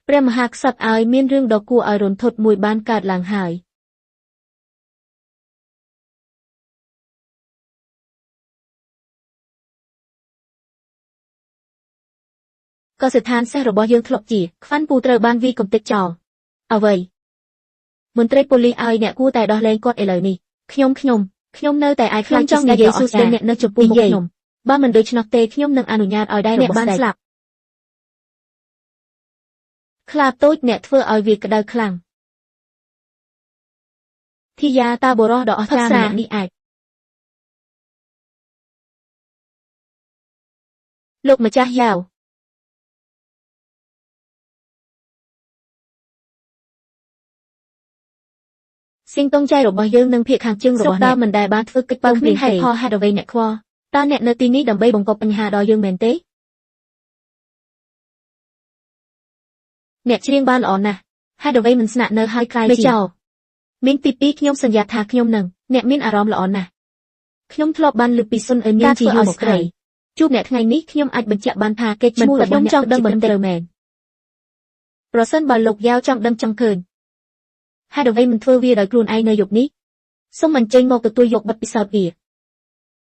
ព្រះមហាក្សត្រឲ្យមានរឿងដ៏គួរឲ្យរន្ធត់មួយបានកើតឡើងហើយ កសិដ្ឋានសេះរបស់យើងធ្លាប់ជាខ្វាន់ពូត្រូវបានវាយកំទេចចោលអ្វីមន្ត្រីប៉ូលីសឲ្យអ្នកគួរតែដោះលែងគាត់ឥឡូវនេះខ្ញុំខ្ញុំខ្ញុំនៅតែអាចខ្លាចចង់និយាយសួស្តីអ្នកនៅចំពោះមុខខ្ញុំបើមិនដូច្នោះទេខ្ញុំនឹងអនុញ្ញាតឲ្យដៃរបស់បានស្លាប់ខ្លាតូចអ្នកធ្វើឲ្យវាក្តៅខ្លាំងធីយ៉ាតាបុរសដ៏អស្ចារ្យម្នាក់នេះអាចលោកម្ចាស់យ៉ាវសៀងតុងចៃរបស់យើងនិងភាគខាងជើងរបស់អ្នកមិនដែលបានធ្វើកិច្ចព្រមព្រៀងទេផលហេតុអ្វីអ្នកខ្វល់តើអ្នកនៅទីនេះដើម្បីបង្កបញ្ហាដល់យើងមែនទេអ្នកច្រៀងបានល្អណាស់ហេតុអ្វីមិនស្នាក់នៅហើយខ្លាយជាចោលមីងទី2ខ្ញុំសន្យាថាខ្ញុំនឹងអ្នកមានអារម្មណ៍ល្អណាស់ខ្ញុំធ្លាប់បានលើពីសុនអឺញៀនជាយូរមកហើយជួបអ្នកថ្ងៃនេះខ្ញុំអាចបញ្ជាក់បានថាគេឈ្មោះរបស់អ្នកចង់ដឹងមិនត្រូវមែនប្រសិនបើលោកយ៉ាវចង់ដឹងចង់ឃើញហេតុអ្វីមិនធ្វើវាដោយខ្លួនឯងនៅយប់នេះសូមអញ្ជើញមកទទួលយកបទពិសោធន៍វា